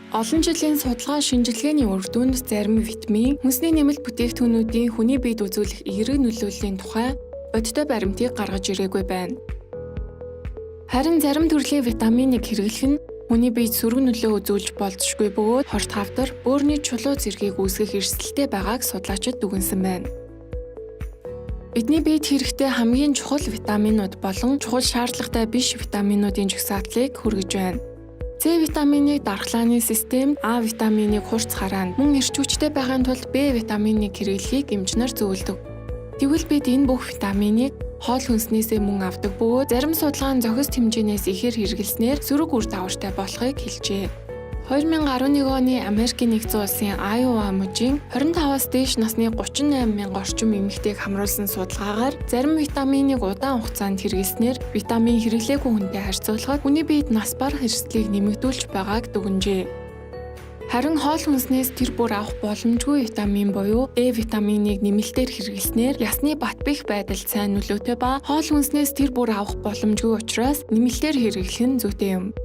Олон жилийн судалгаа шинжилгээний үр дүнд зарим витамин, хүнсний нэмэлт бүтээгдэхүүнүүдийн хүний биед үзүүлэх эерэг нөлөөллийн тухай бодиттой баримтыг гаргаж ирээгүй байна. Харин зарим төрлийн витаминыг хэрэглэх нь хүний биед сөрөг нөлөө үзүүлж болзошгүй бөгөөд хорт хавдар, бөөрийн чулуу зэргийг үүсгэх эрсдэлтэй байгааг судлаачид дүгнэсэн байна. Бидний биед хэрэгтэй хамгийн чухал витаминууд болон чухал шаардлагатай биш витаминуудын жагсаалтлыг хүргэж байна. С витаминыг дархлааны системд, А витаминыг хурц хараанд, мөн эрч хүчтэй байхын тулд Б витаминыг хэрэглэхийг эмч нар зөвлөдөг. Тэгвэл бид энэ бүх витаминыг хоол хүнснээсээ мөн авдаг бөгөөд зарим судалгаа нь зохис хэмжээнээс ихээр хэрэглэснээр сөрөг үр дагавартай болохыг хэлжээ. 2011 оны Америкийн нэгдсэн улсын Iowa мужийн 25-аас дээш насны 38 мянга орчим эмэгтэйг хамруулсан судалгаагаар зарим витаминыг удаан хугацаанд хэрэглэснээр витамин хэрэглээгүй хүнтэй харьцуулахад хүний биед нас барах эрсдлийг нэмэгдүүлж байгааг дүгнэжээ. Харин хоол хүнснээс тэр бүр авах боломжгүй витамин буюу Д витаминыг нэмэлтээр хэрэглэснээр ясны бат бэх байдалд сайн нөлөөтэй ба хоол хүнснээс тэр бүр авах боломжгүй учраас нэмэлтээр хэрэглэх нь зүйтэй юм.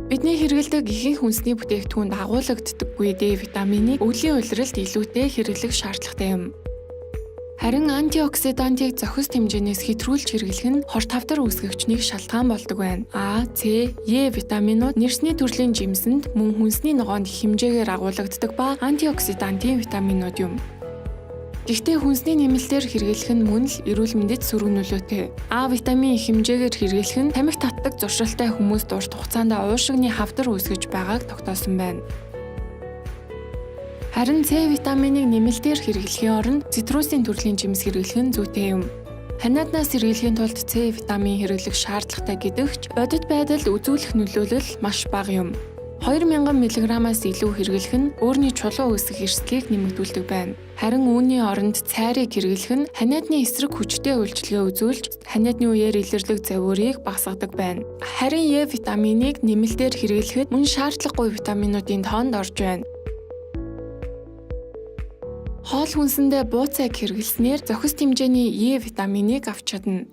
Бидний хэрэглэдэг ихэнх хүнсний бүтээгдэхүүнд агуулгаддаггүй Д витаминыг өвлийн улиралд илүүтэй хэрэглэх шаардлагатай юм. Харин антиоксидантыг зохис хэмжээнээс хэтрүүлж хэрэглэх нь хорт хавдар үүсгэгчнийг шалтгаан болдог байна. А, С, Е витаминууд нэрсний төрлийн жимсэнд мөн хүнсний ногоонд их хэмжээгээр агуулгаддаг ба антиоксидантын витаминууд юм. Гэхдээ хүнсний нэмэлтээр хэрэглэх нь мөн л эрүүл мэндэд сөрөг нөлөөтэй. А витамин их хэмжээгээр хэрэглэх нь тамхи татдаг зуршилтай хүмүүст урт хугацаанд уушигны хавдар үүсгэж байгааг тогтоосон байна. Харин С витаминыг нэмэлтээр хэрэглэхийн оронд цитрусын төрлийн жимс хэрэглэх нь зүйтэй юм. Ханиаднаас сэргийлэхийн тулд С витамин хэрэглэх шаардлагатай гэдэг ч бодит байдалд үзүүлэх нөлөөлөл маш бага юм. 2000 мг-аас илүү хэрэглэх нь бөөрийн чулуу үүсгэх эрсдлийг нэмэгдүүлдэг байна. Харин үүний оронд цайрыг хэрэглэх нь ханиадны эсрэг хүчтэй үйлчилгээ үзүүлж ханиадны үеэр илэрлэг загварыг багасгадаг байна. Харин Е витаминыг нэмэлтээр хэрэглэхэд мөн шаардлагагүй витаминуудын тоонд орж байна. Хоол хүнсэндээ бууцайг хэрэглэснээр зохис хэмжээний Е витаминыг авч чадна.